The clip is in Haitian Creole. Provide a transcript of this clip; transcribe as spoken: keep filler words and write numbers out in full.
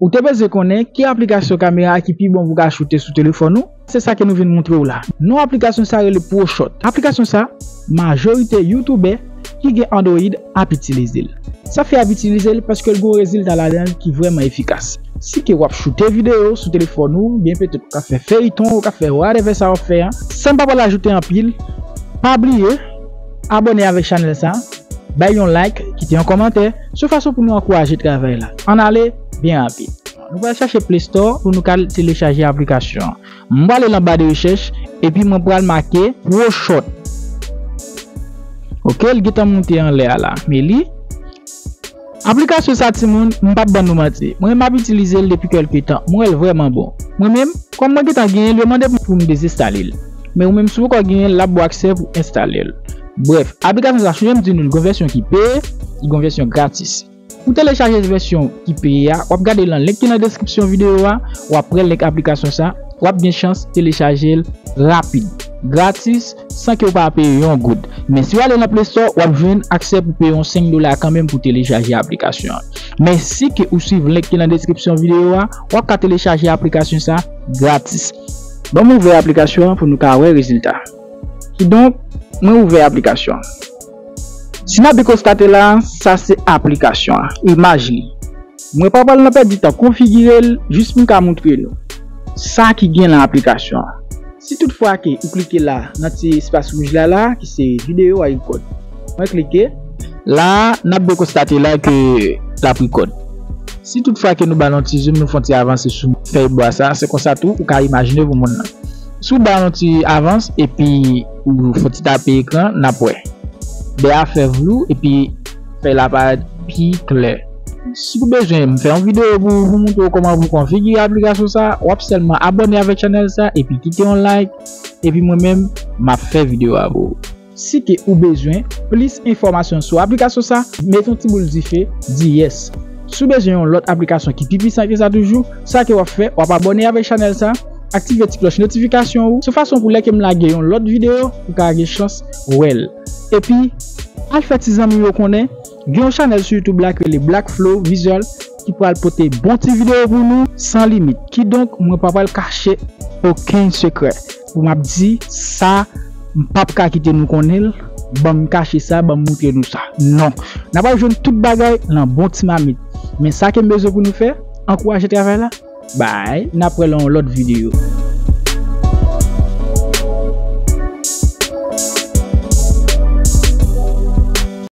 Ou te bezwen konnen ki aplikasyon kamera ki pi bon pou w ka choute sou telefòn ou? Se sa ke nou vin montre w la. Non aplikasyon sa rele ProShot. Aplikasyon sa, majorite youtubè ki gen Android ap itilize l. Sa fè y ap itilize l paske l gen yon rezilta ladan l ki vrèman efikas. Si ke w ap choute videyo sou telefòn ou, byen petèt ou ka fè feyton, ou ka fè whatever sa w ap fè a, san m pa pral ajoute anpil, pa bliye abòne avèk chanèl sa, bay yon like, kite yon kòmantè, se yon fason pou nou ankouraje travay la. Ann ale byen rapid. Nou pral chache Play Store pou nou ka telechaje aplikasyon an. Mwen prale nan ba de rechèch epi mwen pral make ProShot. Ok, l gentan monte anlè a la. Men li. Aplikasyon sa timoun, m p ap ban nou manti. Mwen m ap itilize l depi kèlke tan. Mwen wè l vrèman bon. Mwen menm, kòm mwen gentan genyen l, yo mande m pou m dezenstale l. Men ou menm si w poko genyen l, l ap ba w aksè pou enstale l. Brèf, aplikasyon sa, sonje m di nou l gen yon vèsyon ki peye, li gen yon vèsyon gratis. Pou telechaje vèsyon ki peye a, w ap gade nan link ki nan deskripsyon videyo a, w ap wè link aplikasyon sa, w ap gen chans telechaje l rapid, gratis, san ke w pa peye yon goud. Men si w ale nan Play Store, w ap jwenn aksè pou peye yon senk dola kanmenm pou telechaje aplikasyon an. Men si ke ou swiv link ki nan deskripsyon videyo a, w ap ka telechaje aplikasyon sa gratis. Ban m ouvè aplikasyon an pou nou ka wè rezilta. Kidonk, mwen ouvè aplikasyon an. Si n ap byen konstate la, sa se aplikasyon an, imaj li. Mwen pa pral nan pèdi tan konfigire l, jis pou m ka montre nou sa ki gen nan aplikasyon an. Si tout fwa ke ou klike la, nan ti espas wouj la la, ki se videyo a rikòd. Mwen klike. La, n ap byen konstate la ke l ap rikòd. Si tout fwa ke nou ba l yon ti zoom, nou fè yon ti avanse sou fèy bwa sa, se konsa tou ou ka imajine pou moun nan. Si w ba l yon ti avans epi ou fè yon ti tape ekran, n ap wè. Dèyè a fè vlou epi fèy la parèt pi klè. Si w bezwen m fè yon videyo pou, pou montre w kòman pou konfigire aplikasyon sa, w ap sèlman abòne avèk chanèl sa epi kite yon like, epi mwen menm, m ap fè videyo a pou ou. Si ke ou bezwen plis enfòmasyon sou aplikasyon sa, mete yon ti boul dife, di yes. Si w bezwen yon lòt aplikasyon ki pi pwisan ke sa toujou, sa ke w ap fè, w ap abòne avèk chanèl sa, aktive ti klòch notifikasyon ou, se yon fason pou lè ke m lage yon lòt videyo, ou ka gen chans wè l. Epi, al fè ti zanmi w yo konnen, gen yon chanèl sou YouTube la ki rele Black Flow Visual ki pral pote bon ti videyo pou nou san limit. Kidonk, mwen pa pral kache okenn sekrè. Pou m ap di sa, m p ap ka kite nou konnen l, ban m kache sa, ban m montre nou sa. Non. N ap al jwenn tout bagay nan bon ti mamit. Men sa ke m bezwen pou nou fè, ankouraje travay la. Bye, n ap wè nan yon lòt videyo.